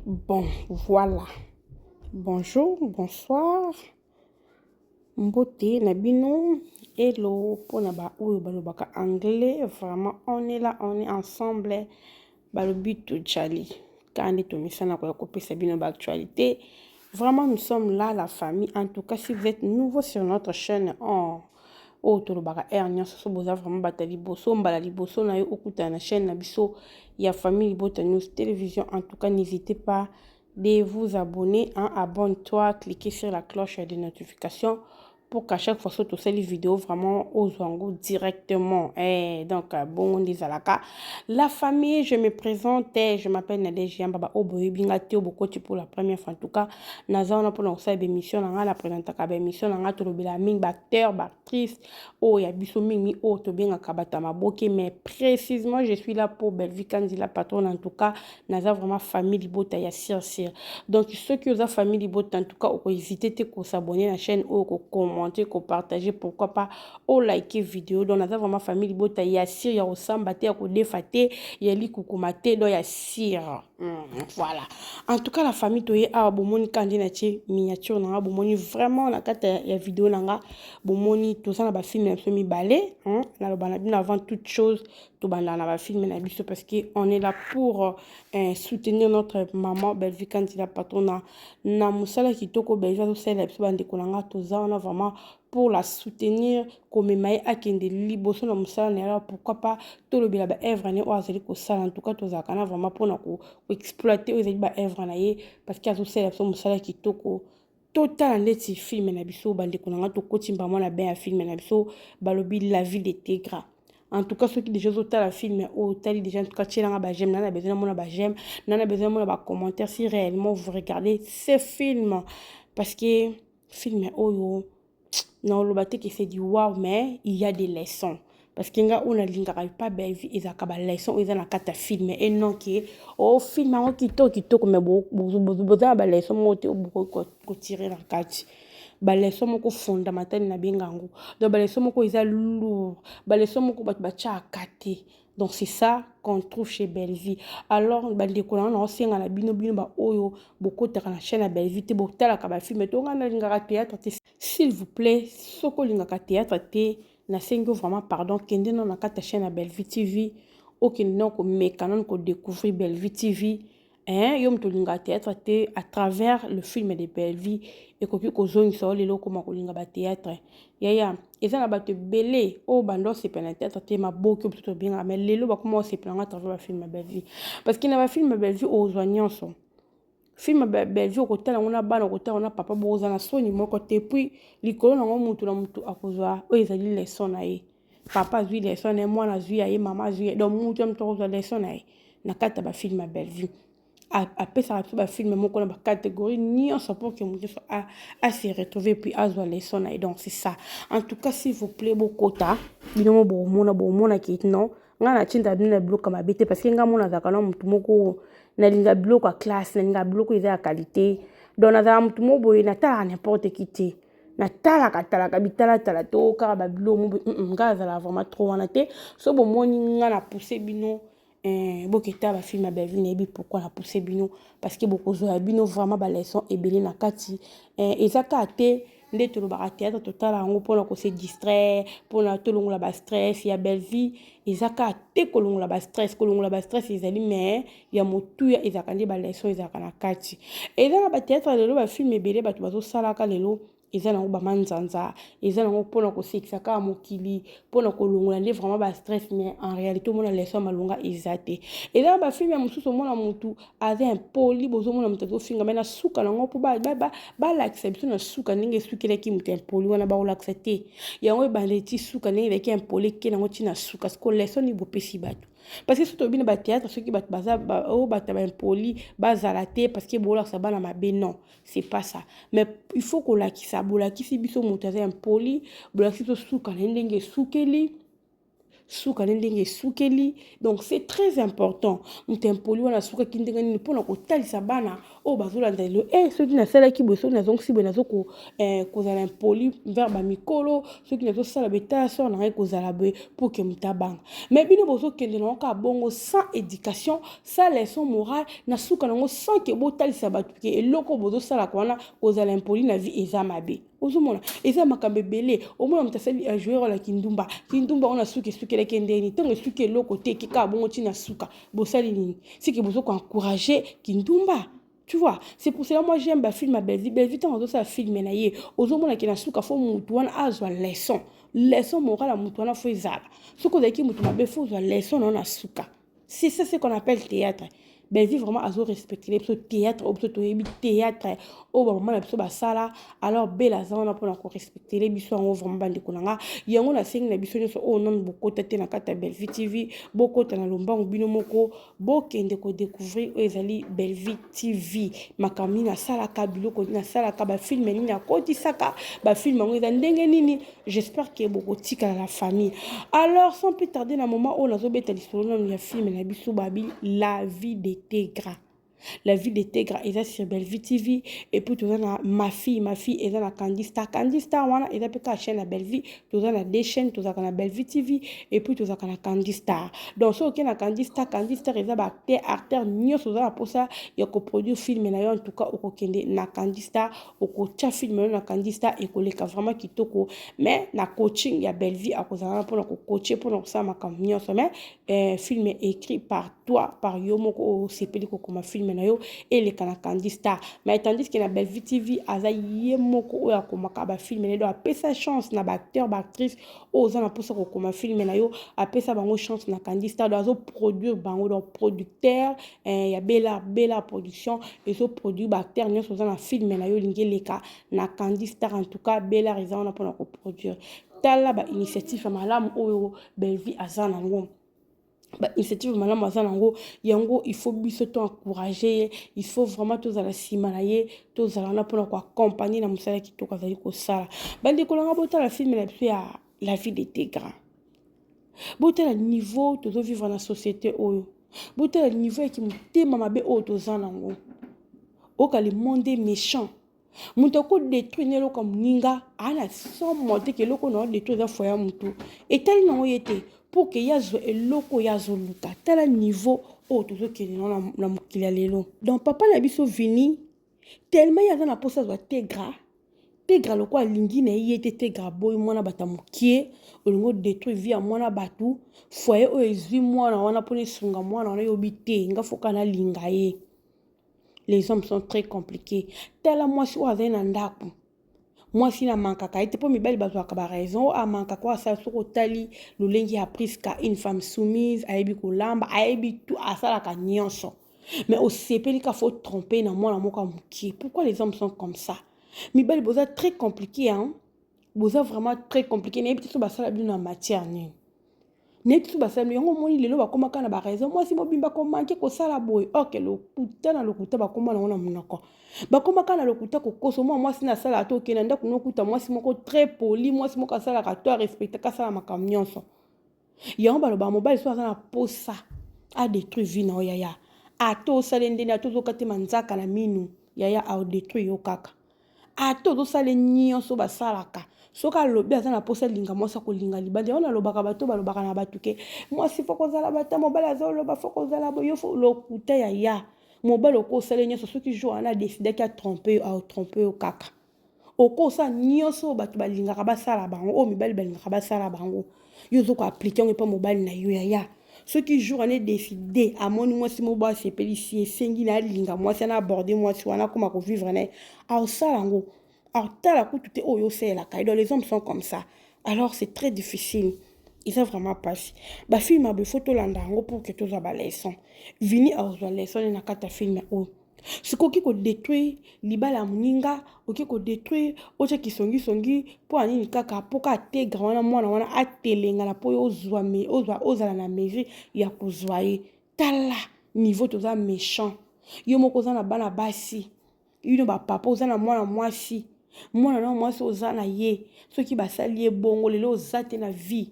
Bon, voilà. Bonjour, bonsoir. Mbote na bino. Hello mpona baoyo balobaka anglais. Vraiment, on est là, on est ensemble. Balobi tojali. Kaka nde tomisana koya kopesa bino baactualité. Vraiment, nous sommes là, la famille. En tout cas, si vous êtes nouveau sur notre chaîne, oh, oyo tolobaka aire nyonso, so boza vraiment bato ya liboso, mbala liboso na yo okutana na chaîne na biso ya Famille Libota News Télévision, en tout cas, n'hésitez pas de vous abonner, hein. Abonne-toi, cliquez sur la cloche de notification pour qu'à chaque fois so tosali vidéo, vraiment ozwa yango directement. Eh, donc bongo nde ezalaka, la famille. Je me présente, je m'appelle Nadège Yamba. Baoyo boyebi nga te, bokoti pour la première fois, en tout cas, naza wana mpona kosala baémission na ngai. Na présentaka baémission na ngai, tolobela mingi baacteur, baactrice oyo ya biso mingi, oyo tobengaka bato ya maboke. Mais précisément, je suis là pour Bellevue Kandi, la patronne. En tout cas, naza vraiment famille libota ya sir sir. Donc soki oza famille libota, en tout cas, okohésite te kos'abonner na chaîne oyo, kocommenter, kopartager, pourquoi pas olike vidéo. Donc naza vraiment famille libota ya sir, ya kosamba te, ya kodefa te, ya likukuma te, donc ya sir. Voilà, en tout cas, la famille, toye awa. Bomoni ka nde natie miniature na nga, bomoni vraiment na kati ya vidéo na nga, bomoni toza na bafilme na biso mibale. Naloba na bino, avant toute chose, tobandaka na bafilme na biso parce que on est là pour soutenir notre maman Bellevue Kandi, la patronne, na mosala kitoko Bellevue azosalela biso. Bandeko na nga, toza wana vraiment pour la soutenir, komema ye akende liboso na mosala na ye. Pourquoi pas tolobela baœuvre na ye oyo azali kosala? En tout cas, tozalaka na vraiment mpona koexploiter oyo ezali baœuvre na ye parce que azosalela biso mosala kitoko. Totala ndeti film na biso, bandeko na nga. Tokoti mbama na bain ya film na biso, balobi La Vie de Tegra. En tout cas, soki déjà ozotala film oyo, otali déjà, en tout cas, tielanga baj'aime. Nana besoin namona baj'aime, nana besoin namona bacommentaire si réellement vous regardez ce film, parce que film oyo, naoloba te que c'est du wow, mais il y a des leçons, parce que nga oyo nalingaka pa Bellevue ezalaka baleçon oyo eza na kati ya film, et non que o film yango kitoko kitoko, mais boza na baleçon moko te obokoki kotirer na kati, baleçon moko fondamentale nabenga yango. Donc baleçon moko eza lourd, baleçon moko bato batiaka te. Donc c'est ça qu'on trouve chez Bellevue. Alors bandeko na nga, naosenga na bino, bino baoyo bokotaka na chaîne ya Bellevue te, botalaka bafilm to, nga nalingaka théâtre te, s'il vous plaît, soki olingaka théâtre te, nasengi yo vraiment pardon, kende nano na kati ya chaîne ya Bellevue TV, okende nano komeka nano kodécouvrir Bellevue TV, hein. Yo moto olingaka théâtre te, à travers le film de Bellevue, ekoki kozongisa yo lelo okóma kolinga bathéâtre. Yaya, eza na bato ebele oyo banda osepela na théâtre te, maboki oyo biso tobengaka, mais lelo bakóma osepela yango à travers bafilm ya Bellevue, parce que na bafilm ya Bellevue ozwa nyonso. Film ya Bellevue, okotala yango na bana, okotala yango na papa, bokozala na soni moko te. Puis likolo nango, mutu na mutu akozwa oyo ezali leçon na ye. Papa azwi leçon na ye, mwana azwi ya ye, mama azwi ye, donc mutu ya mutu akozwa leçon na ye na kati ya bafilm ya Bellevue. Apesaka biso bafilm moko na bacatégorie nyonso pour que moto nyonso ase retrouver, puis azwa leçon na ye. Donc c'est ça. En tout cas, s'il vous plaît, bokota bino mo, bomona, bomona ke non, ngai natinda bino na biloko ya mabe te, parce que ngai mona azalaka na motu moko, nalinga biloko ya classe, nalinga biloko eza ya qualité. Donc nazala motu moko boye, natalaka n'importe qui te, natalaka talaka bitalatala to kaka babiloko mo boye. Ngai azala vraiment trop wana te. So bomoni ngai na pousse bino, boketa bafilm ya Bellevue, nayebi pourquoi na pousse bino, parce que bokozwa ya bino vraiment baleçon ebele na kati. Eza kaka te nde tolobaka théâtre, totala yango mpona kose distraire, mpona tolongola bastress. Ya Bellevue eza kaka te kolongola bastress. Kolongola bastress ezali, mais ya motuya ezalaka nde baleçon ezalaka na kati. Eza na bathéâtre lelo, bafilm ebele bato bazosalaka lelo, eza nango bamanzanza, eza nango mpona kosekisa kaka mokili, mpona kolongola nde vraiment bastress, mais en réalité omona leçon ya malonga eza te. Eza na bafilm ya mosusu, omona motu aza impoli, bozomona moto azofinga, mais na suka nango, mpo balakisa biso na suka ndenge esukelaki moto impoli wana, bakolakisa te yango ebanda eti suka ndenge ezalaki impoli, eke nango ntina suka. Siko leçon nini bopesi bato? Parce que soki toyebi na bathéâtre, soki bato baza oyo bato ya baimpoli bazala te, parce que bolakisa bana mabe. Non, c'est pas ça, mais il faut kolakisa. Bolakisi biso moto aza impoli, bolakisi biso suka na ye ndenge esukeli. Suka nde ndenge esukeli. Donc c'est très important. Moto impoli wana asukaki ndenge nini mpona kotalisa bana oyo bazolanda lelo, eh, soki nasalaki boye, soki nazongisi boye, nazo kozala impoli vers bamikolo, soki nazosala boye, tala sort na ngai kozala boye, pour que moto abanga. Mais bino bozokende nango kaka bongo, sans éducation, sans leçon morale na suka nango, sans que botalisa bato ke eloko bozosalaka wana, kozala impoli na vie, eza mabe. Ozomona eza makambo ebele. Omona moto asali ajoue rôle ya kindumba, kindumba wana suki esukelaki ndeni? Ntango esuki eloko te, ekeka bongo ntina suka. Bosali nini? Sike bozokoencourage kindumba, tu vois. C'est pour cela, moi, j'aime bafilm ya Bellevue. Bellevue, ntango azosala film na ye, ozomona ke na suka faut mutu wana azwa leçon, leçon morale ya mutu wana faut ezala. Soki ozalaki mutu mabe, faut ozwa leçon na yo na suka. C'est ça ce qu'on appelle théâtre. Bellevue vraiment azorespecte biso théâtre oyo biso toyebi, théâtre oyo bamama na biso basala. Alors Bela aza wana mpona korespectele biso yango. Vraiment, bandeko na nga, yango nasengi na biso nyonso oyo nanu bokota te na kati ya Bellevue TV, bokota na lombango bino moko, bokende kodécouvrir oyo ezali Bellevue TV, makambo nini asalaka, biloko nini asalaka, bafilm nini akotisaka, bafilm yango eza ndenge nini. J'espère que bokotikala la famille. Alors, sans plus tarder, na moment oyo nazobeta lisolo nanu ya film na biso babi La vie de Tegra. La vie de Tegra eza sur Bellevue TV. Et puis toza na Ma fille. Ma fille eza na Candy Star. Candy Star wana eza mpe kaka chaîne ya Bellevue. Toza na deux chaînes: tozalaka na Bellevue TV et puis tozalaka na Candy Star. Donc soki okei na Candy Star, Candy Star eza baacteur, acteur nyonso oza na mposa ya koproduire film na yo, en tout cas okokende na Candy Star, okotia film na yo na Candy Star, ekoleka vraiment kitoko. Mais na coaching ya Bellevue, akozala wana mpona kocoache, mpona kosala makambo nyonso. Mais film écrit par toi, par yo moko osepeli kokoma film na yo, eleka na Candy Star. Mais tandis que na Bellevue TV, aza ye moko oyo akomaka bafilm na ye. Donc apesa chance na baacteur, baactrice oyo oza na mposa kokoma film na yo, apesa bango chance na Candy Star. Donc azoproduire bango. Donc producteur ya Bela, Bela Production ezoproduire baacteur nyonso oza na film na yo, olingi eleka na Candy Star. En tout cas, Bela eza wana mpona koproduire. Tala bainitiative ya malamu oyo Bellevue aza nango, bainitiative malamu aza nango. Yango il faut biso to encourage ye, il faut vraiment tozala nsima na ye, tozala wana mpona koaccompagne na mosala kitoko azali kosala. Bandeko nanga, botala film na biso ya La vie de Tegra. Botala niveau tozovivre na société oyo, botala niveau yaki motema mabe oyo toza nango. Oka, le monde est méchant. Moto akodétruire na eloko ya moninga, aa na somo te ke eloko na odétruire eza foyer ya motu, etali nango ye te, pour que ye azwa eloko oyo azoluka. Tala niveau oyo tozokende nango na mokili ya lelo. Donc papa na biso Vini, tellement ye aza na mposa azwa Tegra, Tegra lokola alingi na ye te, Tegra aboyi mwana bato ya mokie. Olingi odétruire vie ya mwana bato, foyer oyo ezwi mwana wana mpona esunga mwana wana, yobi te, nga foka nalinga ye. Les hommes sont très compliqués. Tala mwasi oyo azali na ndako, mwasi na mankaka ye te, mpo mibali bazwaka baraison oyo amankaka oyo asala. Soki otali lolenge ya Priska, une femme soumise, ayebi kolamba, ayebi tout, asalaka nyonso, mais osepeli ka faut tromper na mwana moko ya mokie. Pourquoi les hommes sont comme ça? Mibali boza très compliqué, hein? Boza vraiment très compliqué. Nayebi te so basala bino na matière nini, nayebi te so basala bino yango. Omoni lelo bakomaka na baraison, mwasi mobimba komanke kosala boye. Ok, lokuta na lokuta, bakóma nango na monoko, bakomaka na lokuta kokoso. Mwa mwasi na asalaka te, okende na ndako nokuta mwasi moko très poli, mwasi moko asalaka to arespectaka, asala makambo nyonso. Yango balobaka, mobali so aza na posa adétruire vie na yo, yaya, ata osala ndeni, ata ozokatema nzaka na minu, yaya, aodétruire yo kaka. Ata ozosala nyonso basalaka, soki alobi aza na mposa alinga mwasi, akolinga libanda. Yango nalobaka, bato balobaka na bato ke mwasi faut kozala bata mobali azoloba faut kozala boye, faut lokuta. Yaya, mobali okosala nyonso, soki jour wana adecidaki atrompe yo, aotrompe yo kaka. Okosala nyonso oyo bato balingaka basala bango, oyo mibali balingaka basala bango, yo ozokoappliquer yango epa mobali na yo. Yaya, soki jour wana edécider, amoni mwasi moko asepelisi, esengi na alinga mwasi wana, aborde mwasi wana, akóma kovivre na ye, aosala yango, aotala kutu te oyo osalelaka ye. Donc les hommes sont comme ça. Alors c'est très difficile, eza vraiment mpasi. Bafilm ya boye, faut tolanda yango pour que tozwa baleçon. Vini azwa leçon ne na kati ya film oyo. Sikoki okoki kodétruire libala ya moninga, okoki kodétruire, otya kisongisongi mpo ya nini? Kaka mpo ka Tegra wana, mwana wana atelengana, mpo oyo ozwa, ozala na mesure ya kozwa ye. Tala niveau toza méchant. Yo moko oza na bana basi, bino bapapa, oza na mwana mwasi, mwana na mwasi oza na ye, soki basali ye bongo lelo, oza te na vie.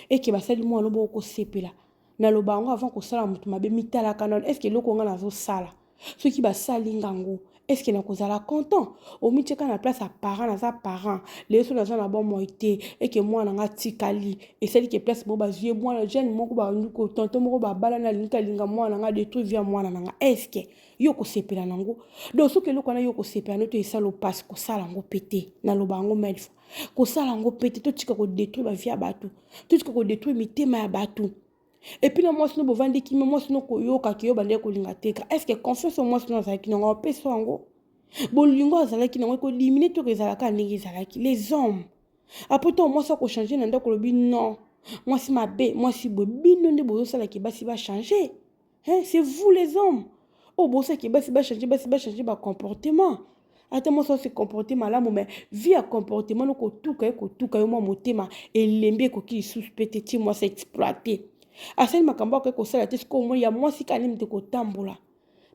Eke basali mwana no boko kosepela. Naloba yango avant kosala moto mabe, mitalaka nano, est ce que eloko nga nazosala soki basali nga yango, est ce que nakozala content? Omitiaka na place ya parent. Naza parent lelo, so naza na bomoi te, eke mwana nga atikali, esali ke place moko bazwi ye, mwana jeune moko, banduko tonton moko babalani, alingi alinga mwana nga, détruire vie ya mwana na nga, est ce que yo kosepela nango? Donc soki eloko wana yo kosepela no to esala opasi, kosala yango mpe te. Naloba yango mille fois, kosala yango mpe te. Totika kodétruire bavie ya bato, totika kodétruire mitema ya bato. Et puis na mwasi no bovandi kimia, mwasi no koyokaki yo bandeki kolinga teka, est ce que confiance oyo mwasi no azalaki nango, apesa yango, bolingo azalaki nango ekodiminuer to ezalaka ndenge ezalaki? Les hommes, après ntango mwasi akochanger na ndako, olobi non, mwasi mabe, mwasi boye. Bino nde bozosalaki basi bachanger, hein? C'est vous les hommes oyo bosalaki basi bachanger, basi bachanger bacomportement. Ata mwasi ase comporte malamu, mais vie ya comportement no kotuka ye, kotuka yo mwa motema elembi, ekoki lisusu mpe te. Ti mwasi exploite, asali makambo akoki kosala te. Sikoyo omoi ya mwasi kaka nini te kotambola.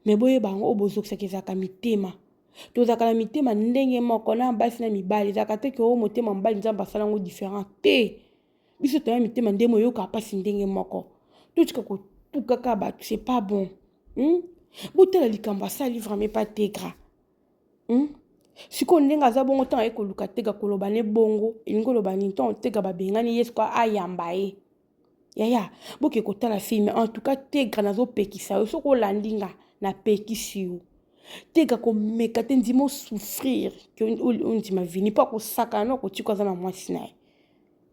Me boyeba yango, oyo bozokisaka ezalaka mitema. Tozalaka na mitema ndenge moko na basi na mibali. Ezalaka te ke oyo motema mobali Nzambe asala yango différent te. Biso toya mitema ndenge oyokaka mpasi ndenge moko. Totika kotukaka bato, c'est pas bon, Botala likambo asali vraiment pa Tegra, Sikoyo ndenge aza bongo, ntango aye koluka Tega, koloba ne bongo elingi koloba nini? Ntango Tega babengani ye, sikoyo ayamba ye. Yaya, boke kotala film. En tout cas Tegra, nazopekisa yo, soki olandi nga, napekisi yo, Tega, komeka te. Ndima osouffrir ke ondima Vini mpo akosakana no, akotika. Aza na mwasi na ye,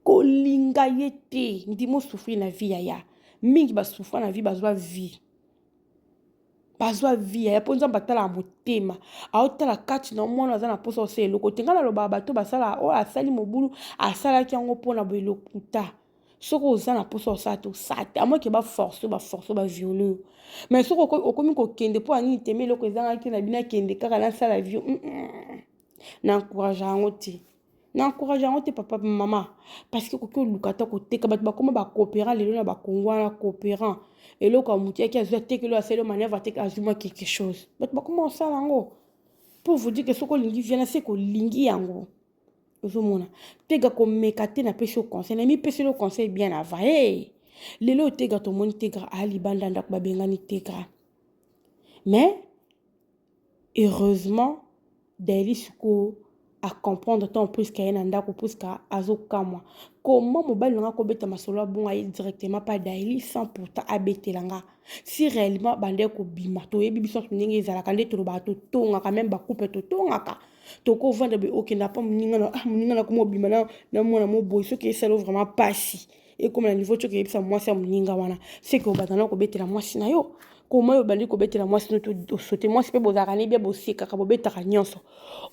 kolinga ye te. Ndima osouffrir na vie, yaya. Mingi basouffra na vie, bazwa vie, bazwa vie, yaya, mpo Nzambe atalaka motema, aotala kati na mwana aza na mposa osala eloko te. Ngai nalobaka, bato basala oyo asali mobulu, asalaki yango mpona boye lokuta. Soki oza na mposa osala te, osala te, amoke baforce, baforce, baviole yo. Mais soki okomi kokende mpo ya nini, teme eloko ezangaki na bino, akende kaka nasala vie, na encourage yango te, na encourage yango te, papa, mama, parce que okoki oluka ata koteka. Bato bakóma bacoopérant lelo na Bakongo wana, coopérant eloko ya motu yaki azwi, atekeli oyo, asali manœuvre, ateki, azwi mwa quelque chose. Bato bakóma kosala yango. Pour vous dire que soki olingi vie na se, kolingi yango, ozomona Tega, komeka te. Napesi yo conseil, namipeseli yo conseil bien avant. Hey! Lelo oyo Tegra, tomoni Tegra aya libanda ndako, babengani Tegra. Mais heureusement Daeli sikoyo acomprendre ntango Priska ye na ndako. Priska azokamwa comment mobali nanga akobeta masolo abongo, aye directement pa Daeli sans pourtant abetela nga. Si réellement bande kobima, toyebi biso nyonso ndenge ezalaka, nde tolobaka, totongaka même bacouple, totongaka, tokovanda boye, okenda pa moninga na, ah, moninga na koma obima na mwana moboye. Soki esali vraiment mpasi, ekóma na niveau soki oyebisa mwasi ya moninga wana, seke obanda na kobetela mwasi na yo. Koma oyo obandi kobetela mwasi no, osote mwasi mpe, bozalaka ne bia, bosekaka, bobetaka nyonso,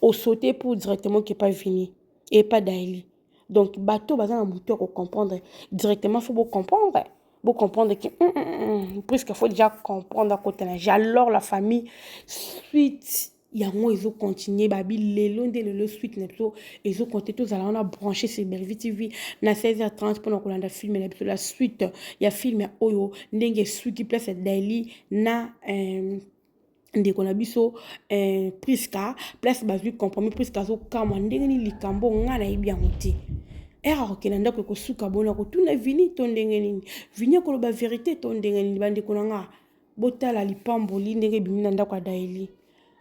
osote pour directement ke pa Vini epa Daeli. Donc bato baza na motu ya kocomprendre directement, faut bocomprendre, bocomprendre que puisque faut déjà comprendre akota na. Alors la famille, suite yango ezocontinue. Babi lelo nde lelo suite na biso ezokonte. Tozala wana branché sur Bellevue TV na 16h30 mpona kolanda film na biso, la suite ya film oyo, ndenge esuki, place ya Daily na ndeko na biso Priska, place bazwi compromis. Priska azokamwa ndenge nini likambo ngai nayebi yango te. Ere akokende ndako, ekosuka bona kotuna Vini to ndenge nini, Vini akoloba vérité to ndenge nini? Bandeko na nga, botala lipamboli ndenge ebimi na ndako ya Daeli.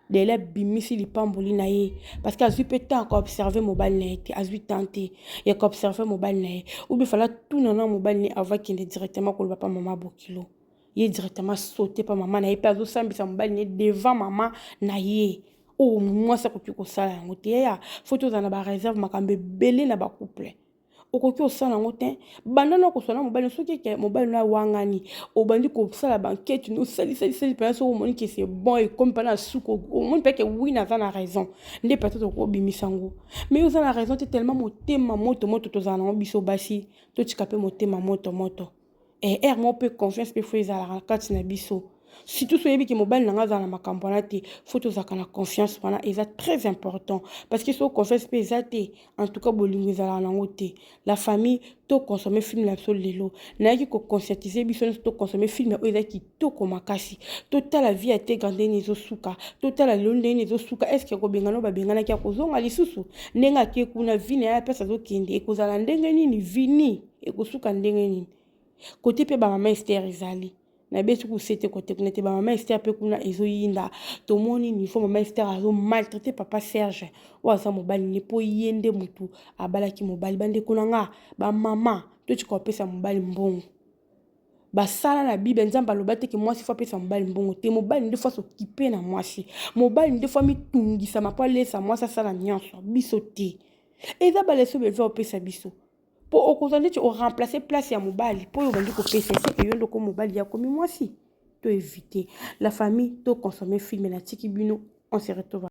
Daeli abimisi lipamboli na ye parce que azwi mpe temps koobserve mobali na ye te. Azwi temps te ya koobserve mobali na ye, ubi fala tuna na mobali ne avant akende directement koloba pa mama bokilo. Ye directement saute pa mama na ye mpe azosambisa mobali ne devant mama na ye. Oyo mwasi akoki kosala yango te, yaya. Faut tozala na baréserve, makambo ebele na bacouple okoki kosala yango te. Banda na kosala mobali, soki eke mobali no awangani, obandi kosala bankete, osalisalisali mpena. Soki omoni ke c'est bon, ekomi mpena na suka, omoni mpe ke oui, naza na raison, nde peut-être okobimisa yango. Mais oza na raison te, tellement motema moto moto tozala nango biso basi. Totika mpe motema moto moto. Ere moko mpe confiance mpe faut ezalaka kati na biso, surtout so oyebi ke mobali na nga azala na makambo wana te. Faut tozalaka na confiance wana, eza très important, parce que so confiance mpe eza te, en tout cas bolingo ezalaka nango te. La famille, toconsommer film na biso lelo. Nayaki koconscientiser biso nyonso, toconsommer film oyo, eza kitoko makasi. Totala vie ya Tegra ndenge ezosuka, totala lelo ndenge ezosuka. Est ce que kobengana oyo babenganaki, akozonga lisusu ndenge ake kuna? Vie na ye, apesi, azokende, ekozala ndenge nini? Vini. Ekosuka ndenge nini? Kote mpe bamama Ester ezali nabeti kusete kote kuna te, bamama Ester mpe kuna ezoyinda. Tomoni niveau mama Ester azo maltraite papa Serge oyo aza mobali ne, mpo ye nde motu abalaki mobali. Bandeko na nga bamama, totika kopesa mobali mbongo. Basala na Bible, Nzambe aloba te ke mwasi faut apesa mobali mbongo te. Mobali nde faut asokipe na mwasi, mobali nde faut amitungisama mpo alesa mwasi, asala nyonso. Biso te. Eza baleçon beva opesa biso, mpo okozwa neti oremplace place ya mobali, mpo oyo obandi kopesa eseke yo ndoko mobali ya komi mwasi. To éviter la famille, to consommer film. Natiki bino, on se retrouve.